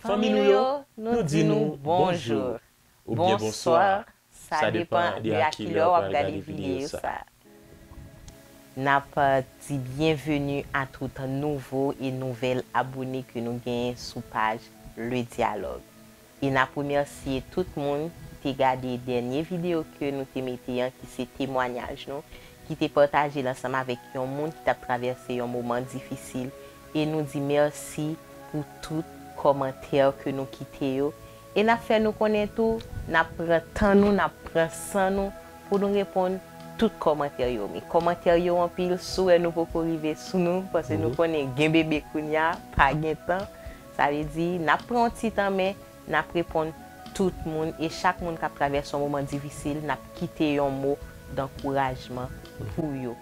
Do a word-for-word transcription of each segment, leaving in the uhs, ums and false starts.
Fanmi nou yo, nou di nou bonjou oubyen bonswa. Sa depann de a kilè w ap gade videyo sa. N ap di byenveni a tout nouvo e nouvèl abone ke nou genyen sou paj Le Dialogue. E n ap remèsye tout moun ki te gade dènye videyo ke nou te mete an, ki se temwanyaj nou, ki te pataje l ansanm avèk yon moun ki t ap travèse yon moman difisil. E nou di mèsi pou tout kòmantè ke nou kite yo. E n ap fè nou konnen tou, n ap pran tan nou, n ap pran san nou pou nou reponn tout kòmantè yo. Men kòmantè yo anpil, si w wè nou poko rive sou nou, paske nou konnen gen bebe kounye a, pa gen tan. Sa vle di, n ap pran yon ti tan, men n ap reponn tout moun, e chak moun k ap travèse yon moman difisil, n ap kite yon mo dankourajman pou yo.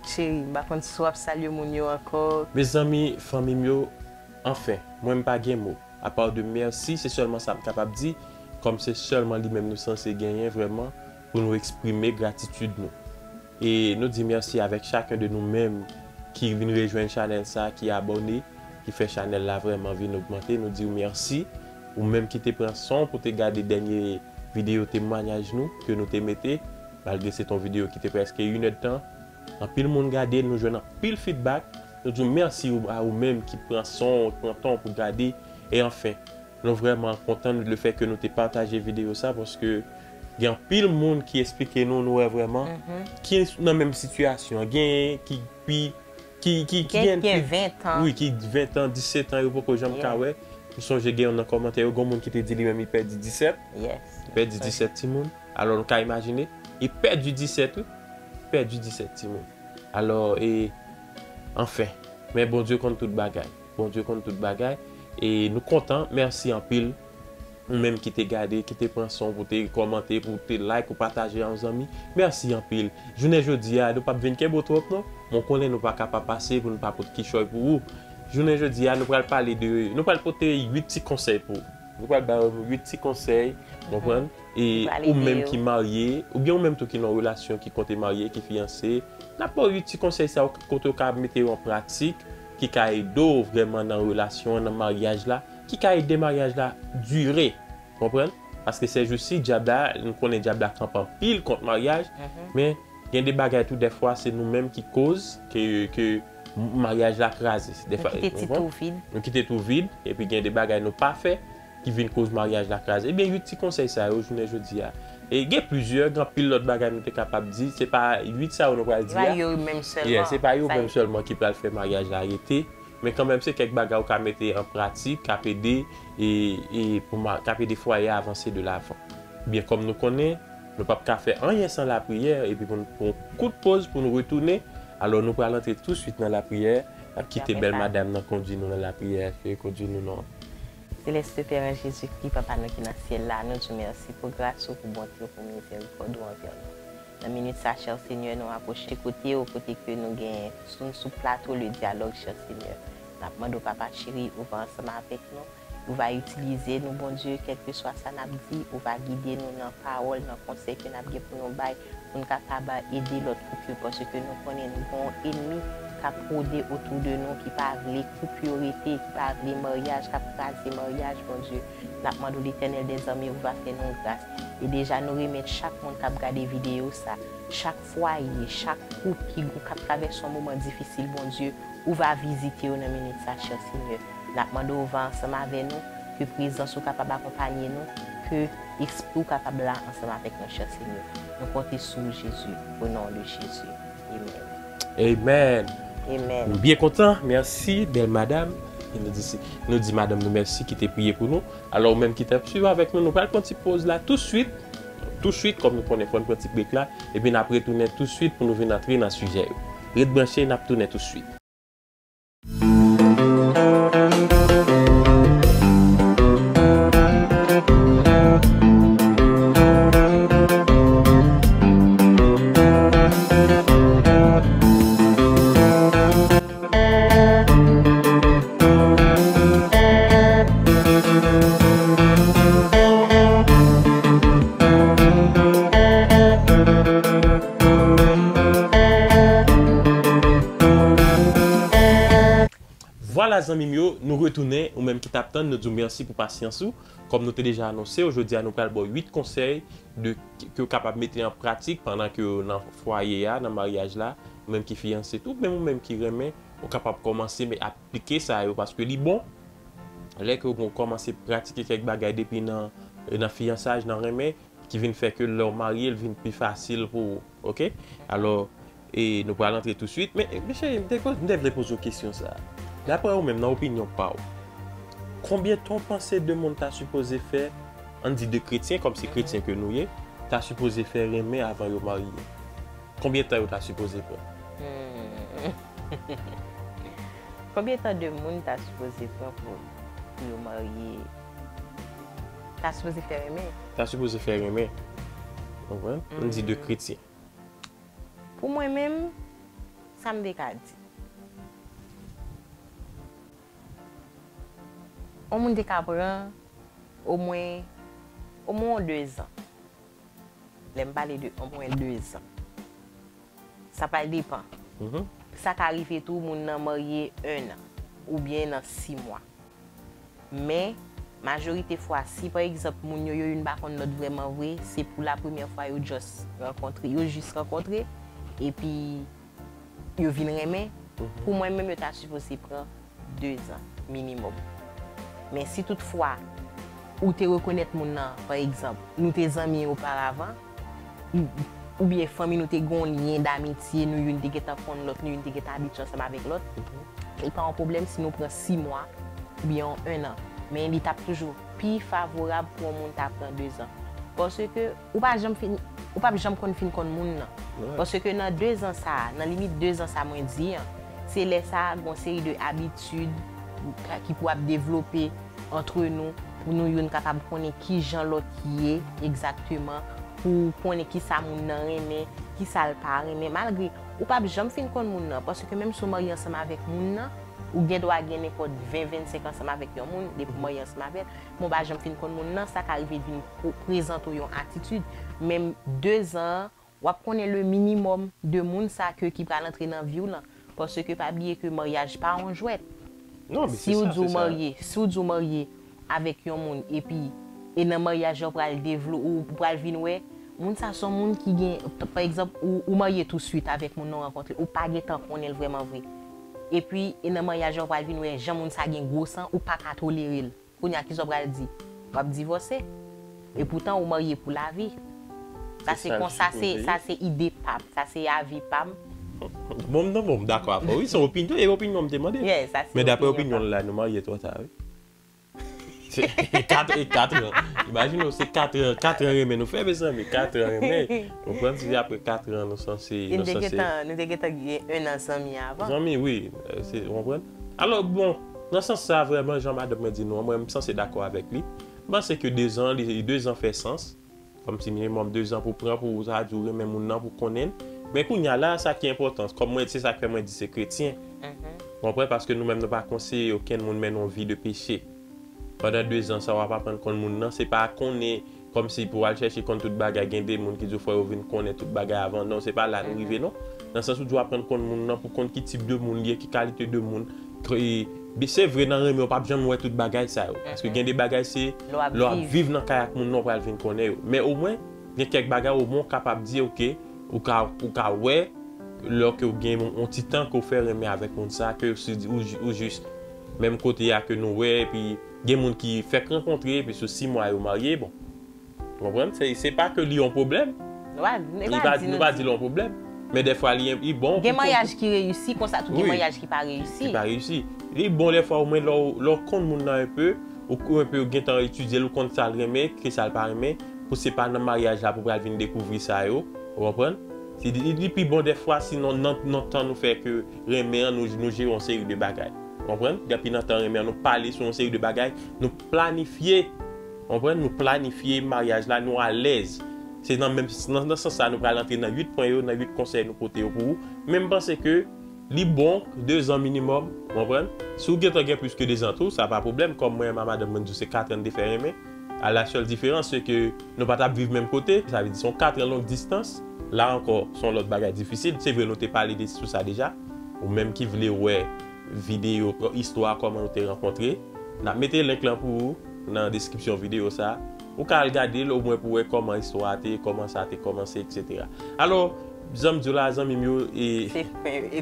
Cheri, m pa konn si w ap salye moun yo ankò. Mezanmi, fanmi m yo, anfen, mwen m pa gen mo. Apa de mèsi, se sèlman sa m kapab di, kòm se sèlman li menm nou sanse genyen vrèman pou nou eksprime gratitid nou. E nou di mèsi avèk chaken de nou menm ki vin rejwenn chanèl sa, ki abòne, ki fè chanèl la vrèman vin ogmante. Nou di w mèsi, ou menm ki te pran san w pou te gade dènye videyo temwanyaj nou, ke nou te mete, malgre se te yon videyo ki te prèske inèdtan. Anpil moun gade, nou jwenn anpil feedback. Nou di w mèsi ou, a ou menm ki pran san w, pran tan w pou gade. E anfen, nou vrèman kontan le fè ke nou te pataje videyo sa, paske gen anpil moun ki eksplike nou, nou wè vrèman, ki nan menm sitiyasyon an. Gen ki pi, ki, ki, ki gen pi, wi, ki ven tan, disèt an, yo poko janm ka wè. M sonje gen youn nan kòmantè yo, gen moun ki te di li menm li pèdi disèt. Li pèdi disèt timoun. Alò, nou ka imajine, li pèdi disèt, wi. Pèdi disèt timoun. Alò, e, anfen. Men Bondye konn tout bagay. Bondye konn tout bagay. E nou kontan. Mèsi anpil. Ou menm ki te gade, ki te pran san w pou te kòmante, pou te like, ou pataje a yon zanmi. Mèsi anpil. Jounen jodi a, nou p ap vin kenbe w twòp non. Mwen konnen nou pa ka pa pase pou nou pa pot kichòy pou ou. Jounen jodi a, nou pral pale de, nou pral pote uit ti konsèy pou ou. Nou pral ba ou uit ti konsèy, konprann? E ou menm ki marye, oubyen ou menm tou ki nan relasyon, ki konte marye, ki fiyanse, n ap ba w uit ti konsèy sa yo, kote w ka mete yo an pratik, ki ka ede w vrèman nan relasyon an, nan maryaj la, ki ka ede maryaj la dire. Konprann? Paske sèjousi, dyab la, nou konnen dyab la kanpe anpil kont maryaj, men gen de bagay tou, dèfwa, se nou menm ki koz ke, ke maryaj la kraze. Nou kite ti twou vid. Nou kite twou vid, epi gen de bagay nou pa fè ki vin koz maryaj la kraze. Ebyen, uit ti konsèy sa yo, jounen jodi a. E gen plizyè, gen anpil lòt bagay nou te kapab di. Se pa uit sa yo nou pral di a. Se pa yo menm sèlman. Yeah, se pa yo menm sèlman ki pral fè maryaj la rete. Men kanmenm, se kèk bagay ou ka mete an pratik, k ap ede, e, e pou ma-, k ap ede fwaye a avanse de lavan. Byen, kòm nou konnen, nou p ap ka fè anyen san lapriyè, epi pou n pran yon kout poz pou nou retounen. Alò, nou pral antre touswit nan lapriyè, n ap kite bèl madanm nan kondui nou nan lapriyè, ke kondui nou nan. Seleste Pè an Jezikri, Papa nou ki nan syèl la, nou di w mèsi pou gras ou, pou bonte w, pou mizèrikòd ou anvè nou. Nan minit sa, chè Senyè, nou apwoche kote w, kote ke nou gen sou, sou plato Le Dialogue, chè Senyè. N ap mande w, Papa cheri, ou va ansanm avèk nou, ou va itilize nou, Bondye, kèlkeswa sa n ap di, ou va gide nou nan pawòl, nan konsèy ke n ap gen pou nou bay, pou n kapab ede lòt koup yo, paske nou konnen nou gen yon ènmi k ap wode otou de nou, ki pa vle koup yo rete, ki pa vle maryaj, k ap kraze maryaj, Bondye. N ap mande w, Letènèl dèzame, ou va fè nou gras. E deja, nou remèt chak moun k ap gade videyo sa, chak fwaye, chak koup ki, k ap travèse yon moman difisil, Bondye, ou va vizite yo nan minit sa, chè Senyè. N ap mande w va ansanm avè nou, ke prezans ou kapab akonpanye nou, ke Espri w kapab la ansanm avèk nou, chè Senyè. Nou konte sou ou, Jezi, au nom de Jésus. Amen. Amen. Amen. Nou byen kontan, mèsi, bèl madanm. E nou di, nou di madanm nou mèsi ki te priye pou nou. Alò, ou menm ki t ap swiv avèk nou, nou pral pran ti poz la touswit. Touswit, kòm nou konnen, fò n pran ti brek la. Epi n ap retounen touswit pou nou vin antre nan sijè yo. Ret branche, n ap tounen touswit. Vwala, zanmi m yo, nou retounen. Ou Menm ki t ap tann, nou di w mèsi pou pasyans ou. Kòm nou te deja anonse w, jodi a nou pral ba w uit konsèy de, ke w kapab mete an pratik pandan ke w nan fwaye a, nan maryaj la, ou menm ki fiyanse tou, menm ou menm ki renmen, ou kapab kòmanse men aplike sa yo paske li bon. Lè ke w kòmanse pratike kèk bagay depi nan, nan fiyansaj, nan renmen, ki vin fè ke lè w marye, l vin pi fasil pou ou, oke? Alò, e nou pral antre touswit, men, e, mesye, m te, poz- m te vle poze w kesyon sa. Daprè ou menm, nan opinyon pa w, konbyen tan w panse de moun ta sipoze fè, ann di de kretyen, kòm se kretyen ke nou ye, ta sipoze fè renmen avan yo marye? Konbyen tan yo ta sipoze pran? Hmm. Konbyen tan de moun ta sipoze pran pou, pou yo marye? Ta sipoze fè renmen. Ta sipoze fè renmen. Konprann? M di de kretyen. Pou mwen menm, sa m te ka di. On moun te ka pran omwen, omwen de zan. Lè m pale de omwen de zan. Sa pral depan. Sa ka rive tou moun nan marye en an oubyen nan sis mwa. Men, majorite fwa, si pa egzanp moun yo, yo youn pa konn lòt vrèman vre, se pou la premyè fwa yo just rankontre, yo jis rankontre, epi yo vin renmen, pou mwen menm yo ta sipoze pran de zan minimòm. Men si toutfwa ou te rekonèt moun nan, pa egzanp, nou te zanmi oparavan, oubyen fanmi nou te gen yon lyen damitye, nou youn te gentan konn lòt, nou youn te gentan abitye ansanm avèk lòt, li pa yon pwoblèm si nou pran sis mwa oubyen yon en an. Men li t ap toujou pi favorab pou yon moun ta pran de zan. Paske ou pa janm fin, ou p ap janm konn fin konn moun nan. Paske nan de zan sa a, nan limit de zan sa mwen di an, se lè sa a gon seri de abitid ki pou ap devlope antre nou, pou nou youn kapab konnen kijan lòt ye egzakteman, pou konnen kisa moun nan renmen, kisa l pa renmen. Malgre ou p ap janm fin konn moun nan, paske menm si w marye ansanm avèk moun nan, ou gen dwa gen nenpòt ven, vennsenk ansanm avèk yon moun, depi w marye ansanm avè l, men w pa janm fin konn moun nan, sa ka rive vin prezante w yon atitid. Menm de zan an, w ap konnen le minimòm de moun sa ke ki pral antre nan vi w lan. Paske pa bliye ke maryaj pa yon jwèt. Si w di w marye, si w di w marye avèk yon moun epi e nan maryaj la w pral devlo, ou pral vin wè moun sa se yon moun ki gen, pa egzanp, ou, ou marye touswit avèk moun nan w rankontre, ou pa gentan konnen l vrèman vre. Epi e nan maryaj la w pral vin wè jan moun sa gen gwo san, ou pa ka tolere l. Kounye a kisa w pral di? W ap divòse. Epoutan ou marye pou lavi. Sa se konsa, se, sa se ide pa m, sa se avi pa m. Bon, m nan bon, m dakò avè w. Wi, se opinyon, e opinyon m te mande. Men daprè opinyon l la, nou marye twò ta, wi. Se kat, e kat an. Imajine w, se kat an, kat an renmen nou fè, mezanmi, kat an renmen. Ou konprann, se apre kat an nou sanse, nou sanse. Nou te gentan, nou te gentan gen en an zanmi avan. Zanmi, wi. Ou konprann? Alò, bon, nan sans sa, vrèman, jan madanm mwen di nou an, mwen, m sanse dakò avèk li. M panse ke de zan, li, de zan fè sans. Kòmsi minimòm de zan pou pran, pou sa di w renmen moun nan, pou konnen l. Men kounye a la, sa ki enpòtan, kòm mwen, se sa k fè mwen di se kretyen. Ou konprann? Paske nou menm, nou pa konseye okenn moun mennen yon vi de peche. Pandan de zan sa, w ap aprann konn moun nan, se pa konnen kòmsi pou w al chèche konn tout bagay, gen de moun ki di w fò yo vin konnen tout bagay avan. Non, se pa la nou rive, non. Nan sans ou di w aprann konn moun nan pou konn ki tip de moun li ye, ki kalite de moun. Se vre, nan renmen, w p ap janm wè tout bagay sa yo. Paske gen de bagay, se lè w ap viv nan kay ak moun nan, w pral vin konnen yo. Men omwen, gen kèk bagay, omwen, w kapab di, oke, ou ka, ou ka wè, lè ke w gen yon ti tan ke w fè renmen avèk moun sa, ke si ou, ou jis menm kote a ke nou wè, epi gen moun ki fèk rankontre, epi sou sis mwa yo marye, bon. Ou konprann? Se, se pa ke li yon pwoblèm. Nou pa, nou pa di l yon pwoblèm. Men dèfwa li, li bon. Gen maryaj ki reyisi, konsa tou gen maryaj ki pa reyisi. Ki pa reyisi. Li bon dèfwa omwen lè w, lè w konn moun nan enpe, ou, ou enpe gentan etidye l, ou konn sa l renmen, ki sa l pa renmen, pou se pa nan maryaj la pou pral vin dekouvri sa yo. Ou konprann? Se li, li pi bon dèfwa, sinon nan, nan tan nou fè ke renmen an, nou, nou jere yon seri de bagay. Ou konprann? Depi nan tan renmen an, nou pale sou yon seri de bagay, nou planifye. Ou konprann? Nou planifye maryaj la, nou alèz. Se nan menm, nan, nan sans sa, nou pral antre nan uit pwen yo, nan uit konsèy nou pote yo pou ou. Men m panse ke li bon, de zan minimòm, ou konprann? Si w gentan gen plis ke de zan tou, sa pa pwoblèm. Kòm mwen, ma madanm mwen di w se kat an n te fè renmen. A la sèl diferans, se ke nou pa t ap viv menm kote. Sa vle di, se yon kat an long distans. La ankò, se yon lòt bagay difisil. Se vre, nou te pale de, sou sa deja. Ou menm ki vle wè videyo, istwa kòman nou te rankontre, N ap mete link lan pou ou nan deskripsyon videyo sa. Ou ka al gade l omwen pou wè kòman istwa a te ye, kòman sa te kòmanse, etsetera. Alò, jan m di w la, zanmi m yo, e, Se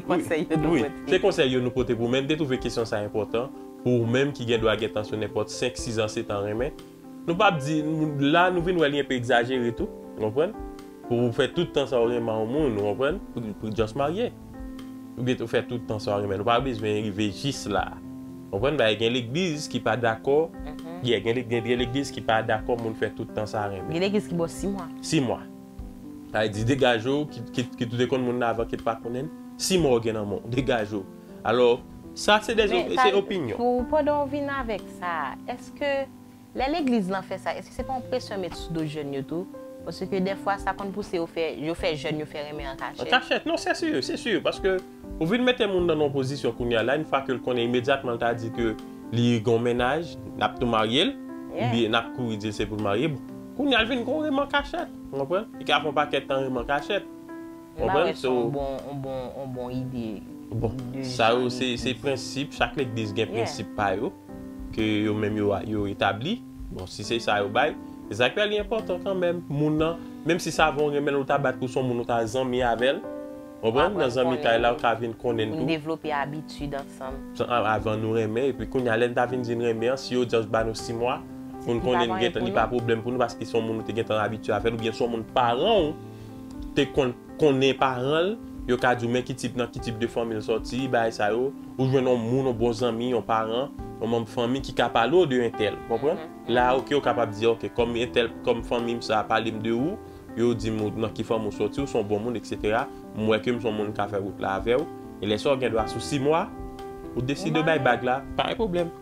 e konsèy yo nou wi, pote. Se konsèy yo nou pote pou ou, men m te twouve kesyon sa enpòtan pou ou menm ki gen dwa gen tan sou nenpòt senk, sis an, sèt an renmen. Nou p ap di, nou- la nou vin wè li enpe egzajere tou, ou konprann? Pou ou fè tout tan sa ou renmen yon moun, ou konprann? Pou, pou just marye. Oubyen tou fè tout tan sa ou renmen. Nou pa bezwen rive jis la. Ou konprann? Bagay gen legliz ki pa dakò. Yeah, gen, gen, gen legliz ki pa dakò moun fè tout tan sa renmen. Gen legliz ki ba w sis mwa. Sis mwa. Sa vle di degaje w, ki, ki, ki tou te konn moun nan avan ki t pa konnen l, sis mwa w gen nan men w, degaje w. Alò, sa se de Men, se ta- opinyon. Pou pandan w vin avèk sa, èske lè legliz lan fè sa, èske se pa yon presyon met sou do jèn yo tou? Paske dèfwa sa konn pouse yo fè, yo fè jèn yo fè renmen an An kachèt. kachèt, non, se si, se si, paske ou vin mete moun nan yon pozisyon kounye a la, yon fwa ke l konnen imedyatman l ta di ke li gen yon mennaj, n ap tou marye l, Yeah. oubyen n ap kouri di l se pou l marye. Bon, kounye a l vin gen yon renmen an kachèt, ou konprann? Li ka fè yon pakèt tan renmen an kachèt. M pa Konprann? wè se So- yon bon, yon bon, yon bon ide. Bon, de sa yo jan se, se legliz. Prensip, chak legliz gen Yeah. prensip pa yo, ke yo menm yo, yo etabli. Bon, si se sa yo bay, se sa k fè li enpòtan kanmenm. Moun nan, menm si sa avan w renmen l, ou ta bat pou son moun, ou ta zanmi avè l. Konprann? Aprann Nan zanmitay la, ou ka vin konnen l Pou n tou. Devlope abitid ansanm. Sa, a- avan nou renmen, epi kounye a lè n ta vin di n renmen an, si yo just ba nou sis mwa, pou n Li pa konnen anyen gentan, pou li pa nou. Pwoblèm pou nou, paske se yon moun ou te gentan abitye avè l, oubyen se yon moun paran w te konn konnen paran l, yo ka di w men ki tip nan ki tip de fanmi l sòti, bagay sa yo, ou jwenn yon moun, yon bon zanmi, yon paran, yon manm fanmi ki ka pale w de entèl, konprann? La, oke, ou kapab di, oke, kòm entèl, kòm fanmi m sa pale m de ou, yo di m ou nan ki fanmi w sòti, ou se yon bon moun, etsetera. M wè ke m se yon moun k ka fè wout la avè w. E lè sa w gen dwa sou sis mwa, ou deside bay bag la, pa gen pwoblèm.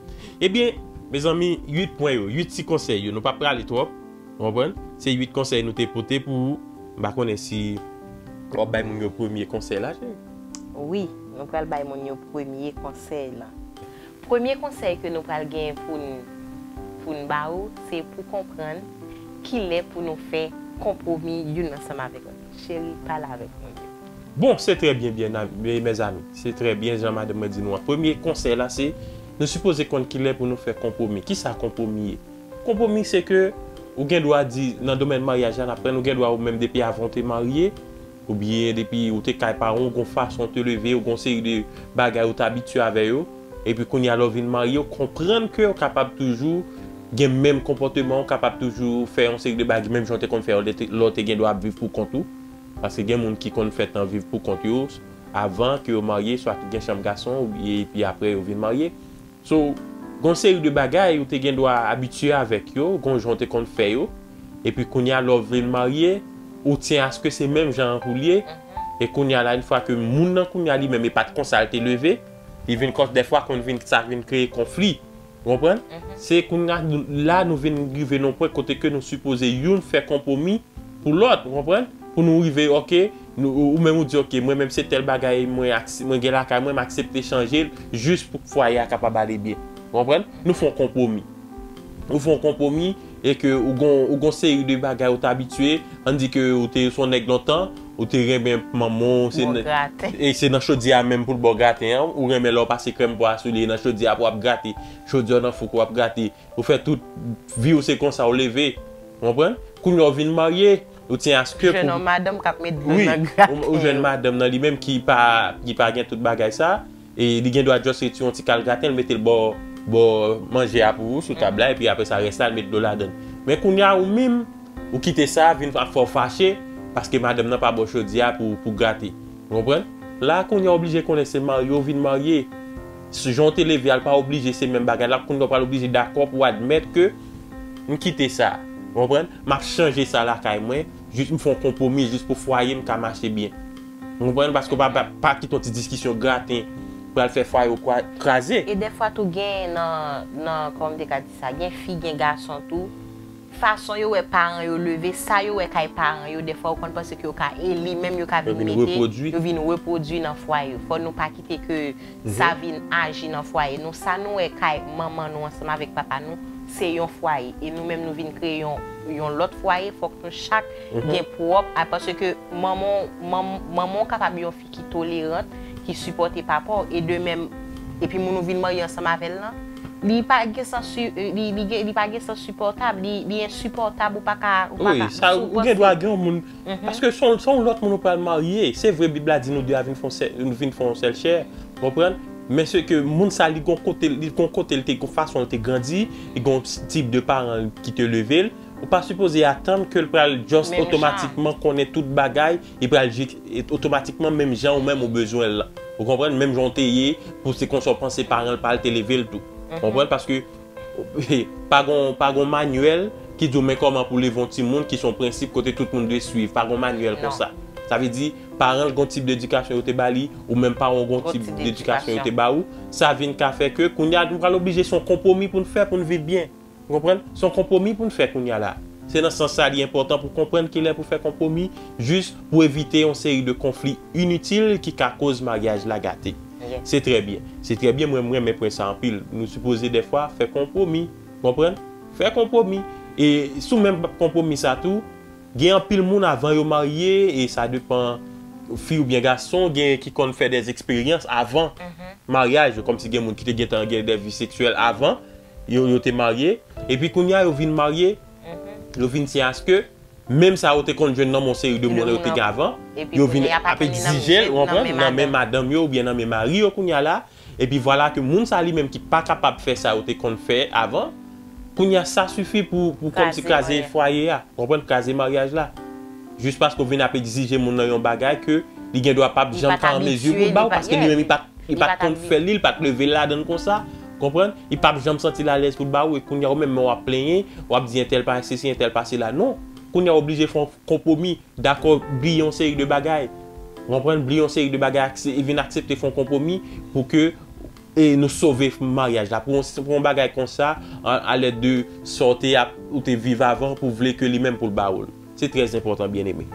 Ebyen, mezanmi, uit pwen yo, uit ti konsèy yo, nou p ap prale twòp, ou konprann? Se uit konsèy nou te pote pou ou. M pa konnen si w ap bay moun yo premye konsèy la, cheri. Wi, nou pral bay moun yo premye konsèy lan. Premye konsèy ke nou pral gen pou n, pou n ba ou, se pou konprann kilè pou nou fè konpwomi youn ansanm avèk lòt. Cheri, pale avèk moun yo. Bon, se trè byen, byen, mezanmi. Se trè byen, jan madanm mwen di nou an. Premye konsèy la, se nou sipoze konn kilè pou nou fè konpwomi. Kisa konpwomi ye? Konpwomi, se ke ou gen dwa di, nan domèn maryaj la, n ap pran, ou gen dwa ou menm depi avan w te marye, oubyen depi ou te kay paran w, gon fason w te leve, ou gon seri de bagay ou te abitye avè yo, epi kounye a lè w vin marye, ou konprann ke w kapab toujou gen menm konpòteman, ou kapab toujou fè yon seri de bagay, menm jan w te konn fè yo lè te- lè w te gen dwa ap viv pou kont ou. Paske gen moun ki konn fè tan viv pou kont yo avan ke yo marye, swa ki gen chanm gason, epi apre yo vin marye. So, gon seri de bagay ou te gen dwa abitye avèk yo, gon jan w te konn fè yo. Epi kounye a lè w vin marye, ou tyen aske se menm jan an pou l ye. E kounye a la, yon fwa ke moun nan kounye a li menm, e pa t konsa l te leve, li vin kòs dèfwa konn vin, sa vin kreye konfli. Ou konprann? Se kounye a, la nou vin rive nan pwen kote ke nou sipoze youn fè konpwomi pou lòt, ou konprann? Pou nou rive, oke, nou, ou menm ou di, oke, mwen menm se tèl bagay mwen, mwen gen lakay mwen, m aksepte chanje l jis pou fwaye a kapab ale byen. Ou konprann? Nou fè yon konpwomi. Ou fè yon konpwomi e ke ou gon, ou gon seri de bagay ou te abitye, ann di ke ou te se yon nèg lontan, ou te renmen manman w, se, e se nan chodyè a menm pou l ba w graten an, ou renmen lè w pase krèm bwa sou li, e nan chodyè a pou w ap grate, chodyè w nan fou k w ap grate, ou fè tout vi w se konsa w leve. Ou konprann? Kounye a w vin marye, ou tyen aske pou... Jwenn yon madanm k ap met dlo nan graten yo. Wi, ou jwenn madanm nan li menm ki pa, ki pa gen tout bagay sa, e li gen dwa just retire yon ti kal graten, l mete l bò, bò manje a pou ou, sou tab la, epi apre sa, rès la, l met dlo ladan l. Men kounye a, ou menm, ou kite sa, vin ap fè w fache, paske madanm nan pa ba w chodyè a pou, pou grate. Ou konprann? La, kounye a oblije konnen se marye w vin marye. Si jan w te leve a, l pa oblije se menm bagay la, kounye a w pral oblije dakò pou w admèt ke m kite sa. Ou konprann? M ap chanje sa lakay mwen, jis m fè yon konpwomi, jis pou fwaye m ka mache byen. Ou konprann? Paske w pa, pa, pa kite yon ti diskisyon graten pral fè fwaye w kwa-, kraze. E dèfwa tou gen nan, nan, kòman m te ka di sa, gen fi, gen gason tou, fason yo wè paran yo leve, sa yo wè kay paran yo, dèfwa yo konn panse ke yo ka, e li menm yo ka vin mete, yo vin repwodui nan fwaye yo. Fò nou pa kite ke sa vin aji nan fwaye nou. Sa nou wè kay manman nou ansanm avèk papa nou, se yon fwaye. E nou menm nou vin kreye yon, yon lòt fwaye, fòk nou chak gen pwòp, a, paske manman, manm-, manman w kapab yon fi ki tolerant, ki sipòte papa w, e de menm, epi moun ou vin marye ansanm avè l lan, Li pa gen sans, li, li, gen- li pa gen sans sipòtab, li, li ensipòtab, ou pa ka, ou pa Wi, ka, sa, si w ou gen dwa panse. Gen yon moun. Paske se yon se yon lòt moun ou pral marye. Se vre, Bib la di nou de a vin fè yon sèl, vin fè yon sèl chè. Konprann? Men se ke moun sa, li gon kote, li gon kote, li te gon fason li te grandi, li gon tip de paran ki te leve l. Ou pa sipoze atann ke l pral just Menm jan. Otomatikman konnen tout bagay, li pral jis otomatikman menm jan ou menm ou bezwen l lan. Ou konprann? Menm jan w te ye, pou se konsa w panse paran l pa l te leve l tou. Konprann? Paske pa gon, pa gon manyèl ki di w men kòman pou leve yon timoun ki se yon prensip kote tout moun dwe swiv. Pa gon manyèl konsa. Sa vle di, paran l gon tip dedikasyon yo te ba li, ou menm paran w gon Gon tip tip dedikasyon yo dedikasyon. Te ba ou. Sa vin ka fè ke kounye a nou pral oblije se yon konpwomi pou n fè pou n viv byen. Ou konprann? Se yon konpwomi pou n fè kounye a la. Se nan sans sa li enpòtan pou konprann kilè pou fè konpwomi, jis pou evite yon seri de konfli initil ki ka koz maryaj la gate. Yes. Se trè byen. Se trè byen, mwen, mwen renmen pwen sa anpil. Nou sipoze dèfwa fè konpwomi. Konprann? Fè konpwomi. E sou menm konpwomi sa tou, gen anpil moun avan yo marye, e sa depan fi oubyen gason, gen ki konn fè dè eksperyans avan maryaj yo, kòmsi gen moun ki te gentan gen dè vi seksyèl avan, yo, yo te marye, epi kounye a yo vin marye, yo vin tyen aske menm sa yo te konn jwenn nan men yon seri de moun yo te gen avan, Epi yo vin kounye a pa ap konn li nan egzije l, men- ou nan konprann, men nan men madanm. Madanm yo oubyen nan men mari yo kounye a la, epi vwala ke moun sa li menm ki pa kapab fè sa yo te konn fè avan, kounye a sa sifi pou, pou kòmsi Kraze kraze fwaye a, ou konprann, kraze maryaj la. Jis paske w vin ap egzije moun nan yon bagay ke li gen dwa p ap Li janm pa t ka an mezi pou abitye, l ba w, li pa- paske li menm li pa t, li li pa pa t t konn abitye. Fè l, li pa t leve l ladan l konsa, konprann? Li p ap janm santi l alèz pou l ba w, e kounye a ou menm men w ap plenyen, w ap di entèl pa sesi, entèl pa sela. Non. Kounye a w oblije fè yon konpwomi, dakò, bliye yon seri de bagay. Konprann? Bliye yon seri de bagay, akse- e vin aksepte fè yon konpwomi pou ke e nou sove maryaj la. Pou yon, pou yon bagay konsa, a, alèd de sa w te ap, ou te viv avan, pou vle ke li menm pou l ba ou l. Se trè enpòtan, byeneme.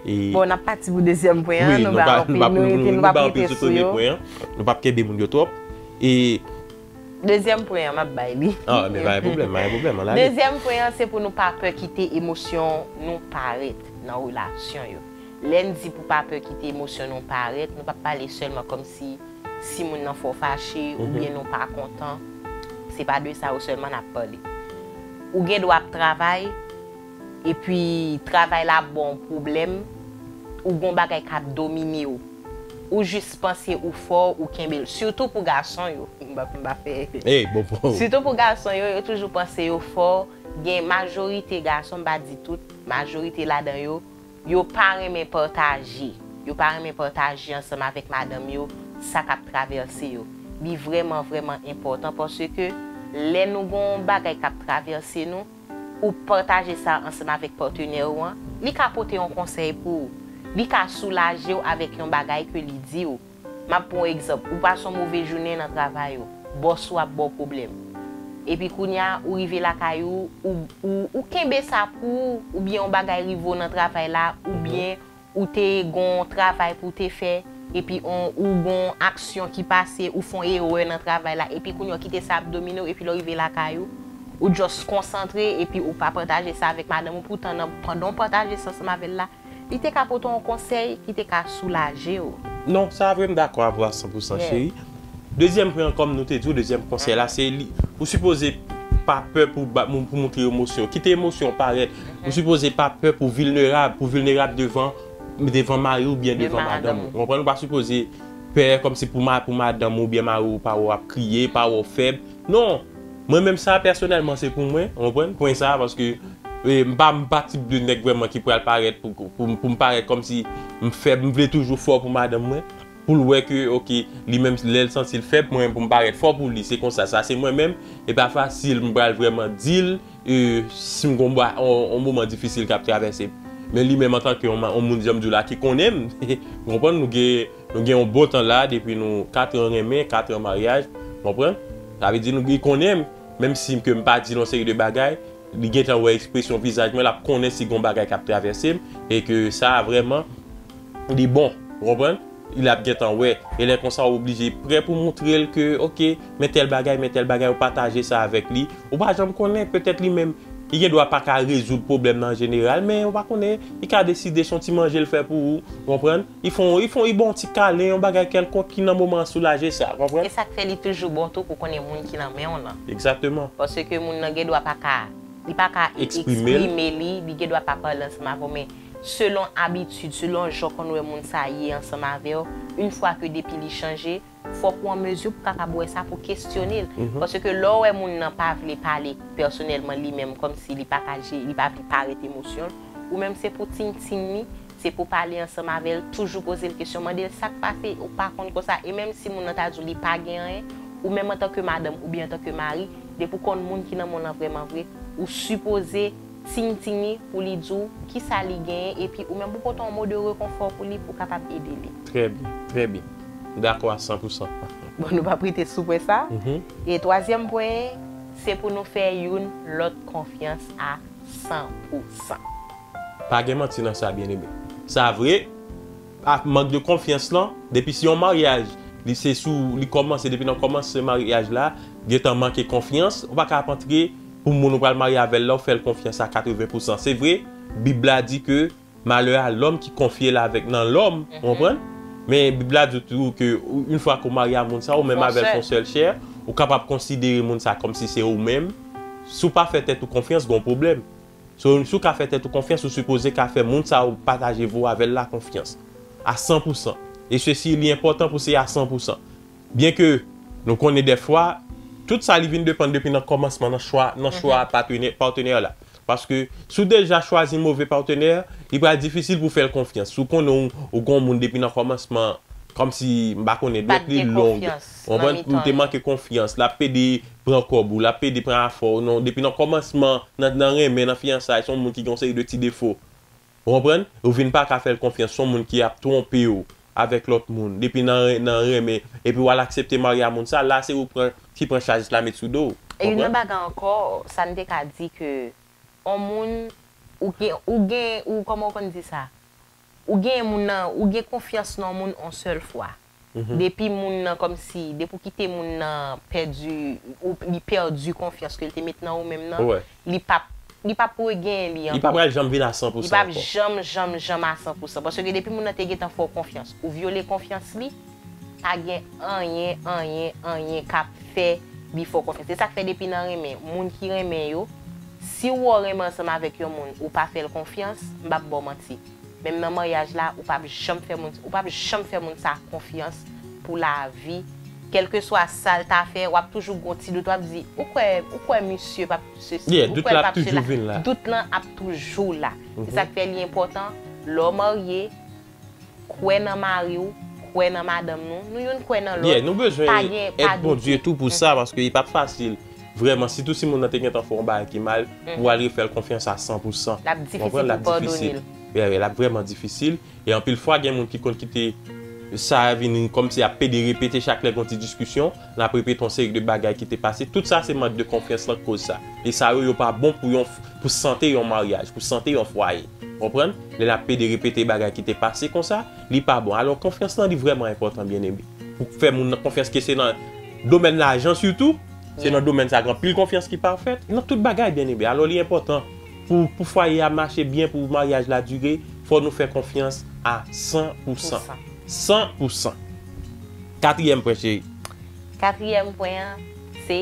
E Bon, n ap pati pou dezyèm pwen an. wi, Nou nou pa pa, anpil, nou pa, nou rete, nou nou pa pa ap anpil rete sou sou premye yo. Pwen an. Nou p ap kenbe moun yo twòp. E Dezyèm pwen an, m ap bay li. Ah, men pa gen pwoblèm, pa gen pwoblèm, ann ale. Dezyèm pwen an, se pou nou pa pè kite emosyon nou parèt nan relasyon yo. Lè n di pou pa pè kite emosyon nou parèt, nou p ap pale sèlman kòmsi si moun nan fè w fache oubyen nou pa kontan, se pa de sa yo sèlman n ap pale. Ou gen dwa ap travay, epi travay la ba w pwoblèm, ou gon bagay k ap domine w. Ou jis panse ou fò, ou kenbe l. Sitou pou gason yo. M pa, m pa fè. Ey, bon, bon. Sitou pou gason yo, yo toujou panse yo fò. Gen majorite gason, m pa di tout, majorite ladan yo, yo pa renmen pataje. Yo pa renmen pataje ansanm avèk madanm yo sa k ap travèse yo. Li vrèman, vrèman enpòtan paske lè nou gon bagay k ap travèse nou, ou pataje sa ansanm avèk patnè ou an, li ka pote yon konsèy pou ou. Li ka soulaje w avèk yon bagay ke li di w. M ap pran yon egzanp, ou pase yon move jounen nan travay ou, bòs ou ap ba w pwoblèm. Epi kounye a, ou rive lakay ou, ou, ou, ou kenbe sa pou ou, oubyen yon bagay rive w nan travay la, oubyen ou te gon travay pou w te fè, epi on, ou gon aksyon ki pase, ou fè yon erè nan travay la, epi kounye a w kite sa ap domine w, epi lè w rive lakay ou, ou just konsantre, epi ou pa pataje sa avèk madanm ou, poutan nan, pandan w pataje sa ansanm avè l la, li te ka pote w yon konsèy ki te ka soulaje w. Non, sa vre, m dakò avè w a san pou san, Yeah. Cheri. Dezyèm pwen an, kòm nou te di w, dezyèm konsèy la, se li, ou sipoze pa pè pou, ba- pou, pou montre emosyon. Kite emosyon parèt. Ou sipoze pa pè pou vilnerab, pou vilnerab devan, devan mari ou byen Devan devan madanm madanm ou. Ou konprann? Ou pa sipoze pè kòmsi pou, ma, pou madanm ou byen mari ou pa wè w ap kriye, pa wè w fèb. Non. Mwen menm sa, pèsonèlman, se pou mwen. Ou konprann? Pwen sa, paske e, m pa, m pa tip de nèg vrèman ki pral parèt pou, pou, pou m parèt kòmsi m fèb, m vle toujou fò pou madanm mwen. Pou l wè ke, oke, li menm, lè l santi l fèb, mwen, pou m parèt fò pou li, se konsa, sa se mwen menm. E pa fasil, m pral vrèman di l, e, si m gon ba- on, on moman difisil k ap travèse. Men li menm, antanke yon, ma- yon moun, jan m di w la, ki konnen m, ou konprann, nou gen, nou gen yon bon tan la, depi nou kat an renmen, kat an maryaj, konprann? Sa vle di, nou, li konnen m, menm si ke m pa di l yon seri de bagay, li gentan wè ekspresyon vizaj mwen, l ap konnen si gon bagay k ap travèse m, e ke sa a vrèman, li bon, ou konprann? Li ap gentan wè. E lè konsa, ou oblije prè pou montre l ke, oke, men tèl bagay, men tèl bagay, ou pataje sa avèk li. Ou pa janm konnen, petèt li menm, Li gen dwa pa ka rezoud pwoblèm nan an jeneral, men ou pa konnen, li ka deside se yon ti manje l fè pou ou, ou konprann? Li fè w, li fè w, li ba w yon ti kalen, yon bagay kèlkonk ki nan moman an soulaje sa, ou konprann? E sa k fè li toujou bon tou pou konnen moun ki nan men w lan. Egzakteman. Paske moun nan gen dwa pa ka, li pa ka eksprime li, li gen dwa pa pale ansanm avè w, men selon abitid, selon jan w konn wè moun sa ye ansanm avè w, yon fwa ke depi li chanje, fòk ou an mezi pou kapab wè sa, pou kesyone l. Paske lè w wè moun nan pa vle pale pèsonèlman li menm, kòmsi li pa ka je-, li pa vle parèt emosyon l, ou menm se pou tingting li, se pou pale ansanm avè l, toujou poze l kesyon, mande l sa k pase, ou pa konn konsa. E menm si moun nan ta di w li pa gen anyen, ou menm antanke madanm oubyen antanke mari, depi w konn moun ki nan men w lan vrèman vre, ou sipoze tingting li pou li di w kisa li genyen, epi ou menm pou pote yon mo de rekonfò pou li, pou w kapab ede li. Trè byen, trè byen. M dakò a san pou san. Bon, nou p ap rete sou pwen sa. E twazyèm pwen, se pou nou fè youn lòt konfyans a san pou san. Pa gen manti nan sa, byeneme. Sa vre, ak mank de konfyans lan, depi se yon maryaj, li se sou, li kòmanse depi nan kòmanse maryaj la, gentan manke konfyans, ou pa ka ap antre pou moun ou pral marye avè l la, ou fè l konfyans a katreven pou san. Se vre, Bib la di ke malè a lòm ki konfye l avèk nan lòm, ou konprann? Men Bib la di tou ke yon fwa ke w marye a moun sa, ou menm avè l fè yon sèl chè, ou kapab konsidere moun sa kòmsi se ou menm. Si w pa fè tèt ou konfyans, gen yon pwoblèm. So, si w ka fè tèt ou konfyans, ou sipoze ka fè moun sa ou pataje vi w avè l la konfyans. A san pou san. E sesi, li enpòtan pou se a san pou san. Byenke nou konnen dèfwa, tout sa li vin depann depi nan kòmansman, nan chwa, nan chwa patnè, patnè la. Paske si w deja chwazi move patnè, li pral difisil pou w fè l konfyans. Si w konnen w, w gen yon moun depi nan kòmansman, kòmsi, m pa konnen, dwèt li long, w konprann, ou te manke konfyans, l ap pede pran kòb ou, l ap pede pran afè w, non, depi nan kòmansman, nan, nan renmen, nan fiyansay, se yon moun ki gen yon seri de ti defo. Ou konprann? Ou vin pa ka fè l konfyans, se yon moun ki ap twonpe w avèk lòt moun, depi nan, nan renmen, epi w al aksepte marye a moun sa, la se ou pran, ki pran chaj la met sou do w. E youn nan bagay ankò, sa n te ka di ke yon moun, ou gen, ou gen, ou, kòman w konn di sa? Ou gen moun nan, ou gen konfyans nan yon moun yon sèl fwa. Depi moun nan kòmsi, depi w kite moun nan pèdi, ou, li pèdi konfyans ke l te met nan ou menm nan, li p ap, li p ap regenyen li ankò. Li pa pral janm vin a san pou san ankò. Li p ap janm, janm, janm a san pou san. Paske depi moun nan te gentan fè w konfyans, ou vyole konfyans li, pa gen anyen, anyen, anyen k ap fè li fè w konfyans. Se sa k fè depi nan renmen, moun ki renmen yo, si w wè w renmen ansanm avèk yon moun, ou pa fè l konfyans, m p ap ba w manti. Menm nan maryaj la, ou p ap janm fè moun, ou p ap janm fè moun sa konfyans pou lavi. Kèlkeswa sa l ta fè, w ap toujou gon ti dout, w ap di, ou kwè, ou kwè misye p ap sesi, ou kwè l p ap sela. Dout lan ap toujou la. Se sa k fè li enpòtan, lè w marye, kwè nan mari w, kwè nan madanm nou, nou youn kwè nan lòt. Yeah, nou bezwen èd Bondye tou pou sa, paske li p ap fasil. Vrèman, sitou si moun nan te gentan fè yon bagay ki mal, pou w al refè l konfyans a san pou san. L ap difisil pou w padone l. Yeah, yeah, l ap vrèman difisil. E anpil fwa, gen moun ki konn kite sa vin kòmsi ap pede repete chak lè gen yon ti diskisyon, l ap repete yon seri de bagay ki te pase. Tout sa se mank de konfyans lan k koz sa. E sa yo, yo pa bon pou yon, pou sante yon maryaj, pou sante yon fwaye. Konprann? Lè l ap pede repete bagay ki te pase konsa, li pa bon. Alò, konfyans lan, li vrèman enpòtan, byeneme. Pou fè moun nan konfyans ke se nan domèn lajan sitou, se nan domèn sa, gen anpil konfyans ki pa fèt, nan tout bagay, byeneme. Alò, li enpòtan pou, pou fwaye a mache byen, pou maryaj la dire, fò nou fè konfyans a san pou san. San pou san. Katriyèm pwen, cheri. Katriyèm pwen an, se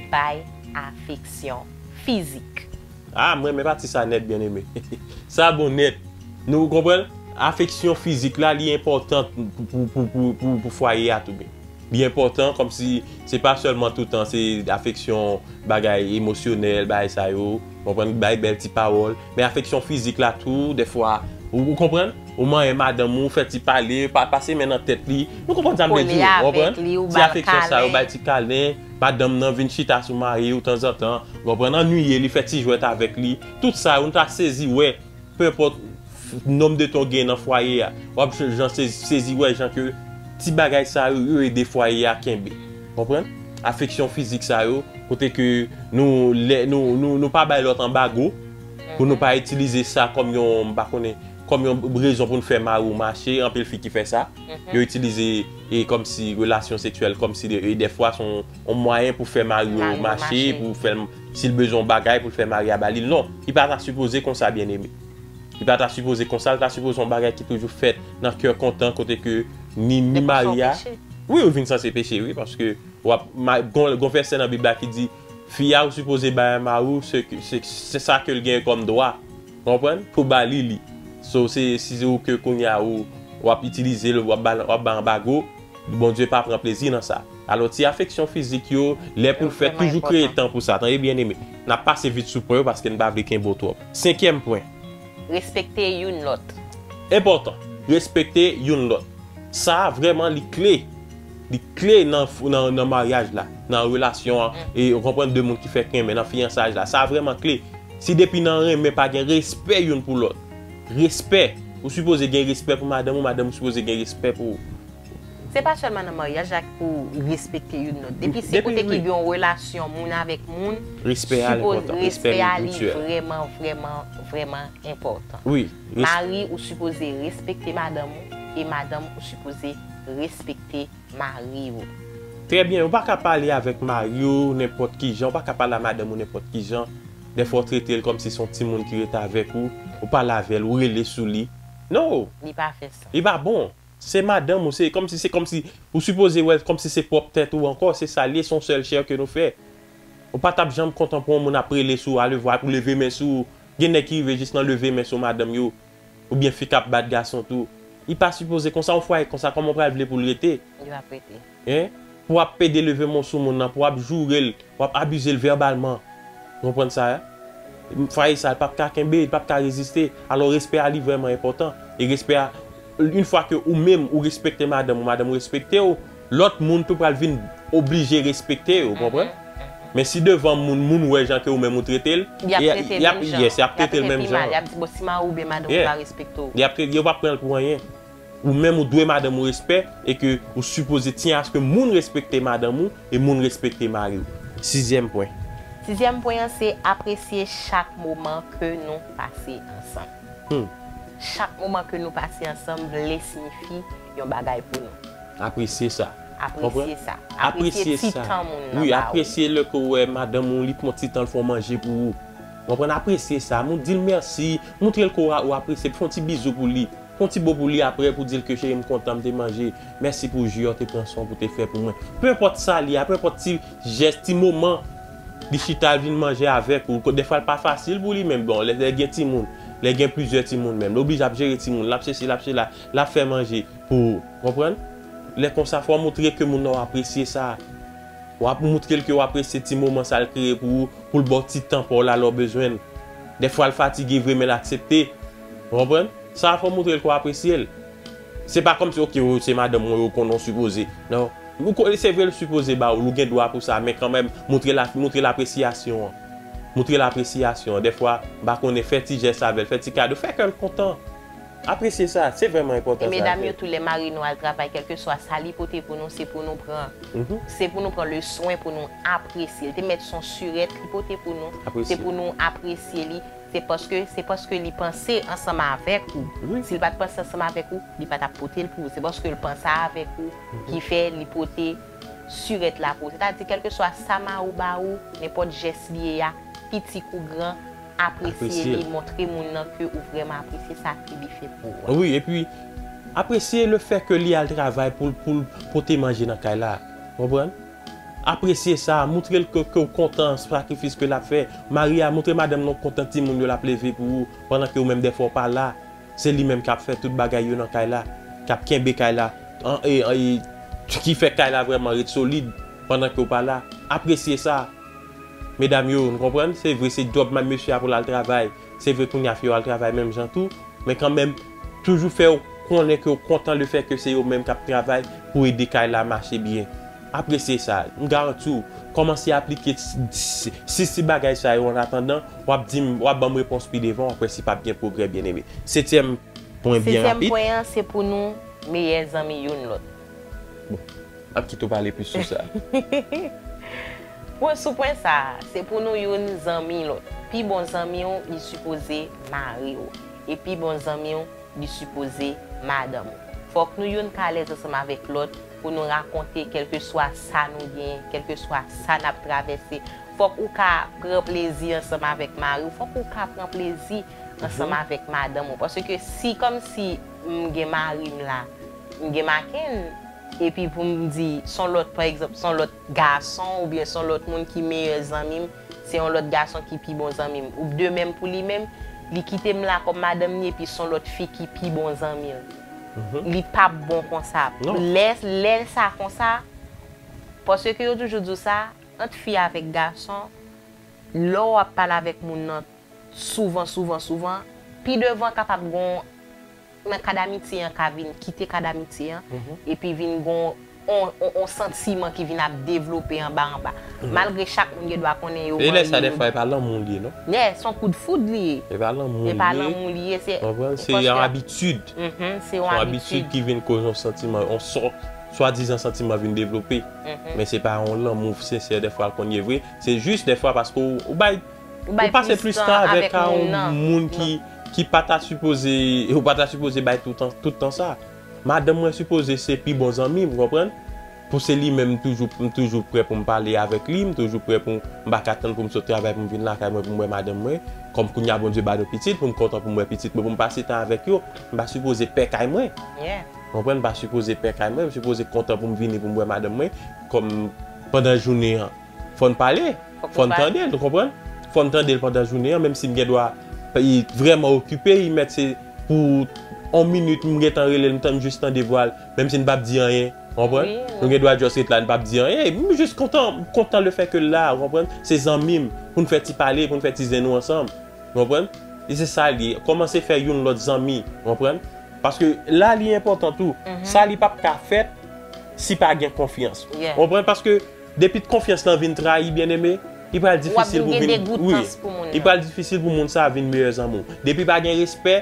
bay afeksyon fizik. Ah, m renmen pati sa nèt, byeneme. Sa bon nèt. Nou konprann? Afeksyon fizik la, li enpòtan pou, pou, pou fwaye a tou byen. Li enpòtan, kòmsi se pa sèlman toutan, se afeksyon, bagay emosyonèl, bagay sa yo, konprann, bay bèl ti pawòl. Men afeksyon fizik la tou, dèfwa, ou, ou konprann? Ou manyen madanm ou, fè ti pale, pa, pase men nan tèt li. Nou konprann sa m vle di, ou konprann? Ti afeksyon sa yo, bay ti kalen, madanm nan vin chita sou mari ou tanzantan, ou konprann? Annuiye li, fè ti jwèt avèk li. Tout sa yo, nou ta sezi wè, pe enpòt nonb de tan w gen nan fwaye a, w ap jan sezi, sezi wè jan ke ti bagay sa yo, yo ede fwaye a kenbe. Konprann? Afeksyon fizik sa yo, kote ke nou, lè, nou, nou, nou pa bay lòt anbago, pou nou pa itilize sa kòm yon, m pa konnen, kòm yon rezon pou nou fè mari w mache, anpil fi ki fè sa. Yo itilize e kòmsi relasyon seksyèl, kòmsi de, e dèfwa se yon, yon mwayen pou fè mari yo mache, pou fè l Si l bezwen yon bagay pou l fè mari a ba li l, non. Li pa ta sipoze konsa, byeneme. Li pa ta sipoze konsa, li ta sipoze yon bagay ki toujou fèt nan kè kontan, kote ke ni, ni mari a. Wi, ou vin sanse peche, wi, paske w ap, gon, gon vèsè nan Bib la ki di, fi a ou sipoze bay a mari w, se, se, se sa ke l genyen kòm dwa. Konprann? Pou ba li li. So, se, si se ou ke kounye a ou, w ap itilize l, w ap ba, w ap ba anbago, Bondye pa pran plezi nan sa. Alò, ti afeksyon fizik yo, lè pou l fèt, toujou kreye tan pou sa. Tande byeneme. N ap pase vit sou pwen yo paske n pa vle kenbe w twòp. Senkyèm pwen. Respekte youn lòt. Enpòtan. Respekte youn lòt. Sa a vrèman li kle. Li kle nan, nan, nan maryaj la, nan relasyon an, e ou konprann de moun ki fèk renmen, nan fiyansaj la. Sa a vrèman kle. Si depi nan renmen pa gen respè youn pou lòt. Respè. Ou sipoze gen respè pou madanm ou, madanm ou sipoze gen respè pou ou. Se pa sèlman nan maryaj la pou respekte youn lòt. Depi se kote ki gen yon relasyon moun avèk moun, respè a li vrèman, vrèman, vrèman enpòtan. Mari ou sipoze respekte madanm ou e madanm ou sipoze respekte mari ou. Trè byen, ou pa ka pale avèk mari w nenpòt ki jan, ou pa ka pale a madanm ou nenpòt ki jan. Dèfwa w trete l kòmsi se yon timoun ki ret avèk ou, ou pale avè l, ou rele sou li. No! Li pa fè sa. Li pa bon. Se madanm ou, se kòmsi, se kòmsi, ou sipoze wè l kòmsi se pwòp tèt ou ankò, se sa l ye, se yon sèl chè ke nou fè. Ou pa t ap janm kontan pou yon moun ap rele sou ou, alevwa, pou leve men sou ou. Gen nèg ki rive jis nan leve men sou madanm yo, oubyen fi k ap bat gason tou. Li pa sipoze konsa, yon fwaye konsa, kòman w pral vle pou l rete? Li p ap rete. Hein? Pou w ap pede leve men w sou moun nan, pou w ap joure l, w ap abize l vèbalman. Ou konprann sa? Fwaye sa, li p ap ka kenbe, li p ap ka reziste. Alò, respè a li vrèman enpòtan. E respè a, yon fwa ke ou menm, ou respekte madanm ou, madanm ou respekte w, lòt moun tou pral vin oblije respekte w, ou konprann? Men si devan moun, moun wè jan ke ou menm ou trete l, y ap trete l menm jan. Yes, y ap trete l menm jan. Y ap trete l pi mal, y ap di, bon, si mari w oubyen madanm ou pa respekte w. Y ap trete, yo p ap pran l pou anyen. Ou menm ou dwe madanm ou respè e ke ou sipoze tyen aske moun respekte madanm ou e moun respekte mari w. Sizyèm pwen. Sizyèm pwen an se apresye chak moman ke nou pase ansanm. Hmm. Chak moman ke nou pase ansanm vle siyifi yon bagay pou nou. Apresye sa. Apresye sa. Apresye ti tan moun nan ba ou. Wi, apresye lè ke w wè madanm ou li pran ti tan l fè w manje pou ou. Konprann, apresye sa. Di l mèsi, moutre l ke w apresye, fè yon ti bizou pou li. Fè yon ti bo pou li apre pou di l ke cheri m kontan m te manje. Mèsi pou ji a w te pran swen pou te fè pou mwen. Penpòt sa li a, penpòt ti jès, ti moman li chita l vin manje avèk ou. Dèfwa l pa fasil pou li menm, bon, lè, lè gen timoun, lè gen plizyè timoun menm, l oblije ap jere timoun, l ap sesi, l ap sela, l ap fè manje pou ou. Konprann? Lè konsa, fò w moutre ke moun nan w apresye sa. W ap moutre l ke w apresye ti moman sa l kreye pou ou, pou l ba w ti tan pa w la lè w bezwen l. Dèfwa l fatige vre men l aksepte. Ou konprann? Sa a fò w moutre l ke w apresye l. Se pa kòmsi, oke, se madanm mwen, ou konnen w sipoze. Non. Ou ko-, se vre l sipoze ba ou l, ou gen dwa pou sa, men kanmenm, moutre l, moutre l apresyasyon an. Moutre l apresyasyon an. Dèfwa, m pa konnen, fè ti jès avè l, fè ti kado, fè kè l kontan. Apresye sa, se vrèman enpòtan sa. E medam yo tou, lè mari nou al travay, kèlkeswa sa li pote pou nou, se pou nou pran. Se pou nou pran le swen pou nou apresye l. Te mèt se yon sirèt li pote pou nou, se pou nou apresye li. Se paske, se paske li panse ansanm avèk ou. Si l pa t panse ansanm avèk ou, li pa t ap pote l pou ou. Se paske l panse avèk ou ki fè li pote sirèt la pou ou. Sètadi, kèlkeswa sa mari w ba ou, nenpòt jès li ye a, piti kou gran, apresye li, montre moun nan ke ou vrèman apresye sa ke li fè pou ou a. Wi, epi apresye le fè ke li al travay pou l, pou l pote manje nan kay la. Konprann? Apresye sa, moutre l ke, ke w kontan sakrifis ke l ap fè. Mari a, moutre madanm nan w kontan timoun yo l ap leve pou ou, pandan ke ou menm dèfwa w pa la. Se li menm k ap fè tout bagay yo nan kay la, k ap kenbe kay la, an, e, e, ki fè kay la vrèman ret solid pandan ke w pa la. Apresye sa. Medam yo, nou konprann? Se vre, se djòb mesye a pou l al travay. Se vre, kounye a fi yo al travay menm jan tou. Men kanmenm, toujou fè yo konnen ke w kontan lefètke se yo menm k ap travay pou ede kay la mache byen. Apresye sa. M garanti w, kòmanse aplike sis, sis ti bagay sa yo annatandan, w ap di m, w ap ban m repons pi devan, w ap wè si p ap gen pwogrè, byeneme. Setyèm pwen byen rapid. Setyèm pwen an, se pou nou meyè zanmi youn lòt. Bon, m ap kite w pale plis sou sa. Pwen sou pwen sa a, se pou nou youn zanmi lòt. Pi bon zanmi w, li sipoze mari w. E pi bon zanmi w, li sipoze madanm ou. Fòk nou youn ka alèz ansanm avèk lòt pou nou rakonte kèlkeswa sa nou genyen, kèlkeswa sa n ap travèse, Fòk ou ka pran plezi ansanm avèk mari w, fòk ou ka pran plezi ansanm avèk madanm ou. Paske si kòmsi m gen mari m la, m gen Makenn, epi pou m di, s on lòt, pa egzanp, s on lòt gason oubyen s on lòt moun ki meyè zanmi m, se yon lòt gason ki pi bon zanmi m. Ou de menm pou li menm, li kite m la kòm madanm li, epi s on lòt fi ki pi bon zanmi l. Li p ap bon konsa. Lè, lè sa konsa, paske yo toujou di w sa, ant fi avèk gason, lè w ap pale avèk moun nan souvan, souvan, souvan, pi devan kapab gon nan kad amitye an ka vin kite kad amitye an, epi vin gon on, on, on santiman ki vin ap devlope anba anba. Malgre chak moun gen dwa konnen yo manyen, yo dèfwa, e pa lanmou li ye, non? Yè, s on kout foud li ye. E pa lanmou li ye. E pa lanmou li ye, se, konprann? Se yon abitid. Se yon abitid ki vin koz yon santiman, yon sò, swadizan santiman vin devlope. Men se pa yon lanmou sensè dèfwa l konn ye vre. Se jis dèfwa paske w, ou bay Ou pase plis tan avèk yon moun ki, ki pa ta sipoze, ou pa ta sipoze bay tout tan, tout tan sa. Madanm mwen sipoze se pi bon zanmi m, ou konprann? Pou se li menm, m toujou, m toujou prè pou m pale avèk li, m toujou prè pou m, m pa ka tann pou m sot travay pou m vin lakay mwen pou m wè madanm mwen. Kòm kounye a Bondye ba nou pitit, pou m kontan pou m wè pitit mwen, pou m pase tan avèk yo, m pa sipoze pè kay mwen. Ou konprann? M pa sipoze pè kay mwen, m sipoze kontan pou m vini pou m wè madanm mwen, kòm pandan jounen an. Fò n pale, fò n tande l, ou konprann? Fò n tande l pandan jounen an, menm si m gen dwa vrèman okipe, li mèt se pou yon minit m gentan rele l, m tann jis tande vwa l, menm si n p ap di anyen, ou konprann? Nou gen dwa just ret la, n p ap di anyen, m jis kontan, kontan lefètke l la, ou konprann? Se zanmi m, pou n fè ti pale, pou n fè ti zen nou ansanm, ou konprann? E se sa l ye, kòmanse fè youn lòt zanmi, ou konprann? Paske la li enpòtan tou, sa li p ap ka fèt si pa gen konfyans, ou konprann? Paske Depi konfyans lan vin trayi, byeneme, li pral difisil pou vin, wi, li pral difisil pou moun sa a vin meyè zanmi w. Depi pa gen respè,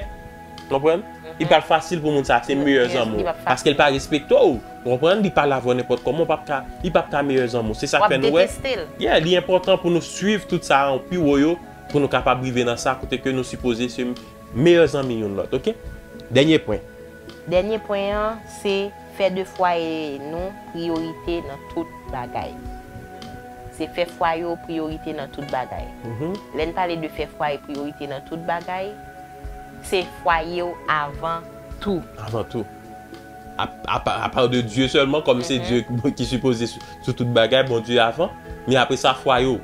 konprann? Li pral fasil pou moun sa a se meyè zanmi w. Paske l pa respekte w, konprann? Li pale avè w nenpòt kòman, w p ap ka, li p ap ka meyè zanmi w. Se sa k fè nou wè, yeah, li enpòtan pou nou swiv tout sa a pi wo yo, pou nou kapab rive nan sa kote ke nou sipoze se meyè zanmi youn lòt, oke? Dènye pwen. Dènye pwen an, se fè de fwaye nou priyorite nan tout bagay. Se fè fwaye w priyorite nan tout bagay. Lè n pale de fè fwaye priyorite nan tout bagay, se fwaye w avan tou. Avan tou. A, a pa, a pa de Dye sèlman, kòm se Dye ki sipoze sou, sou tout bagay, Bondye avan. Men apre sa, fwaye w.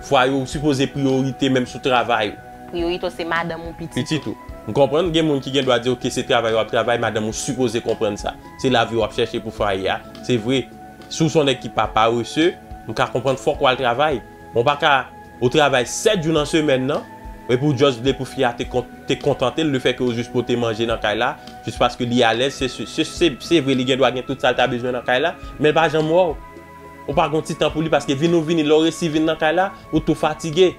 Fwaye w sipoze priyorite menm sou travay ou. Priyorite w se madanm ou, pitit ou. Pitit ou. M konprann, gen moun ki gen dwa di, oke, se travay w ap travay, madanm ou sipoze konprann sa. Se lavi w ap chèche pou fwaye a. Se vre, si w se yon nèg ki pa parese, m ka konprann fòk w al travay. Men w pa ka, ou travay sèt jou nan semèn nan, epi w just vle pou fi a te kon-, te kontante l, lefètke w jis pote manje nan kay la, jis paske li alèz, se, se, se, se, se vre, li gen dwa gen tout sa l ta bezwen nan kay la, men l pa janm wè w. Ou pa gon ti tan pou li, paske vin ou vini, lè w resi vin nan kay la, ou tou fatige.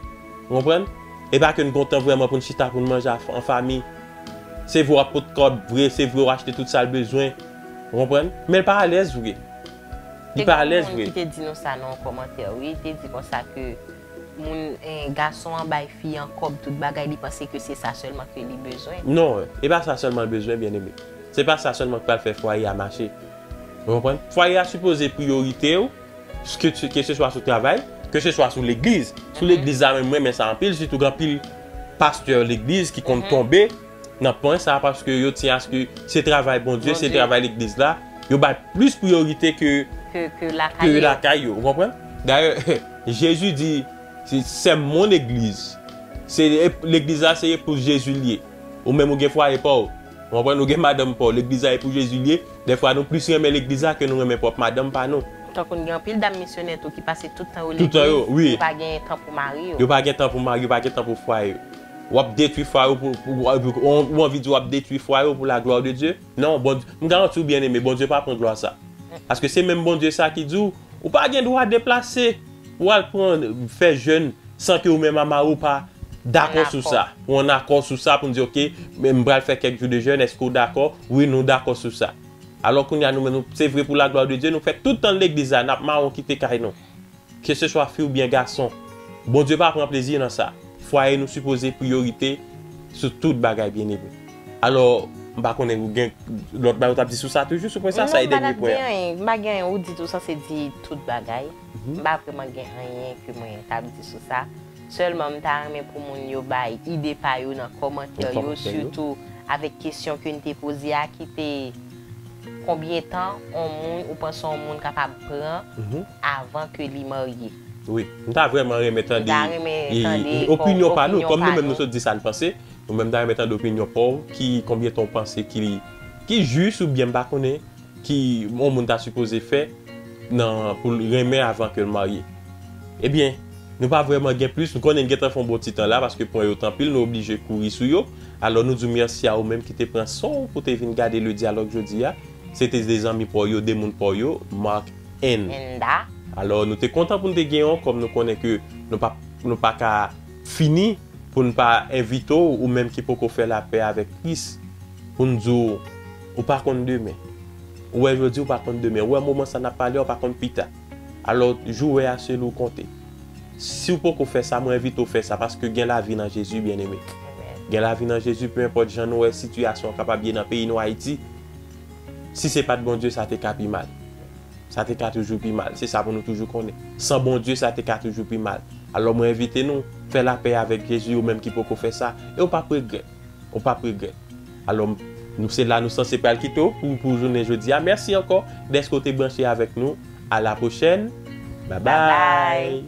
Ou konprann? E pa ke n gon tan vrèman pou n chita, pou n manje a, an fanmi. Se vre w ap pot kòb vre, se vre w achte tout sa l bezwen. Ou konprann? Men l pa alèz vre. Li pa alèz vre. Te gen yon moun ki te di nou sa nan yon kòmantè, wi. Te di konsa ke moun, eh, gason an bay fi an kòb, tout bagay, li panse ke se sa sèlman ke li bezwen. Non, e pa sa sèlman l bezwen, byeneme. Se pa sa sèlman k pral fè fwaye a mache. Ou konprann? Fwaye a sipoze priyorite w, ke, keseswa sou travay, keseswa sou legliz. Sou legliz la menm, mwen renmen sa anpil, sitou gen anpil pastè legliz ki konn tonbe nan pwen sa, paske yo tyen aske se travay Bondye, se travay legliz la, yo bay plis priyorite ke, ke, ke lakay yo, ou konprann? Dayè, Jezi di, se, c'est mon église. Se, legliz la, se pou Jezi l ye. Ou menm, ou gen fwaye pa w. Ou konprann? Ou gen madanm pa w. Legliz la, e pou Jezi l ye. Dèfwa, nou plis renmen legliz la ke nou renmen pwòp madanm pa nou. Tankou n gen anpil dam misyonè tou ki pase tout tan yo legliz, yo pa gen tan pou mari yo. Yo pa gen tan pou mari yo, pa gen tan pou fwaye yo. W ap detwi fwaye w pou, pou, ou, ou anvi di w ap detwi fwaye w pou la gloire de Dieu? Non, Bondye, m garanti w, byeneme, Bondye pa pran glwa sa. Paske se menm Bondye sa ki di w, ou pa gen dwa deplase pou w al pran, fè jèn san ke ou menm a mari w pa dakò sou sa. Pou ann akò sou sa, pou n di, oke, men m pral fè kèk jou de jèn, èske w dakò? Wi, nou dakò sou sa. Alò, kounye a, nou menm, nou, se vre pou la gloire de Dieu, nou fè tout tan legliz la, n ap mawon kite kay nou. Keseswa fi oubyen gason, Bondye pa pran plezi nan sa. Fwaye nou sipoze priyorite sou tout bagay, byeneme. Alò, M pa konnen ou gen lòt bagay ou t ap di sou sa toujou, sou pwen sa, sa e dènye pwen an. M pa gen anyen, m pa gen anyen ou di tou sa se di tout bagay. M pa vrèman gen anyen ke mwen t ap di sou sa. Sèlman m ta renmen pou moun yo bay ide pa yo nan kòmantè yo, sitou avèk kesyon ke n te poze a ki te konbyen tan on moun ou panse on moun kapab pran avan ke li marye? Wi, m ta vrèman renmen tande opinyon pa nou, kòm nou menm nou sot di sa n panse, nou menm ta renmen tande opinyon pa w, ki konbyen tan w panse ki, ki jis oubyen m pa konnen ki yon moun ta sipoze fè nan, pou l renmen avan ke l marye. Ebyen, nou pa vrèman gen plis, nou konnen n gentan fè yon bon ti tan la paske pwen yo t anpil, nou oblije kouri sou yo. Alò nou di w mèsi a ou menm ki te pran san w pou te vin gade Le Dialogue jodi a. Se te de zanmi pa w yo, de moun pa w yo, Mark and Alò nou te kontan pou n te gen w kòm nou konnen ke nou pa, nou pa ka fini pou n pa envite w, ou menm ki poko fè lapè avèk Kris, pou n di w ou pa konn demen. Ou wè jodi ou pa konn demen, ou wè moman sa n ap pale a ou pa konn pita. Alò jou w wè a se lè w konte. Si w poko fè sa, mwen envite w fè sa paske gen lavi nan Jezi, byeneme. Gen lavi nan Jezi, pe enpòt jan nou wè sitiyasyon an kapab ye nan peyi nou Ayiti. Si se pa t Bondye sa te ka pi mal. Sa te ka toujou pi mal. Se sa pou nou toujou konnen. San Bondye, sa te ka toujou pi mal. Alò mwen envite nou, fè lapè avèk Jezi, ou menm ki poko fè sa, e w p ap regrèt. Ou p ap regrèt. Alò, nou se la nou sanse pral kite w pou, pou jounen jodi a. Mèsi ankò dèske w te branche avèk nou. A la pwochèn. Babay.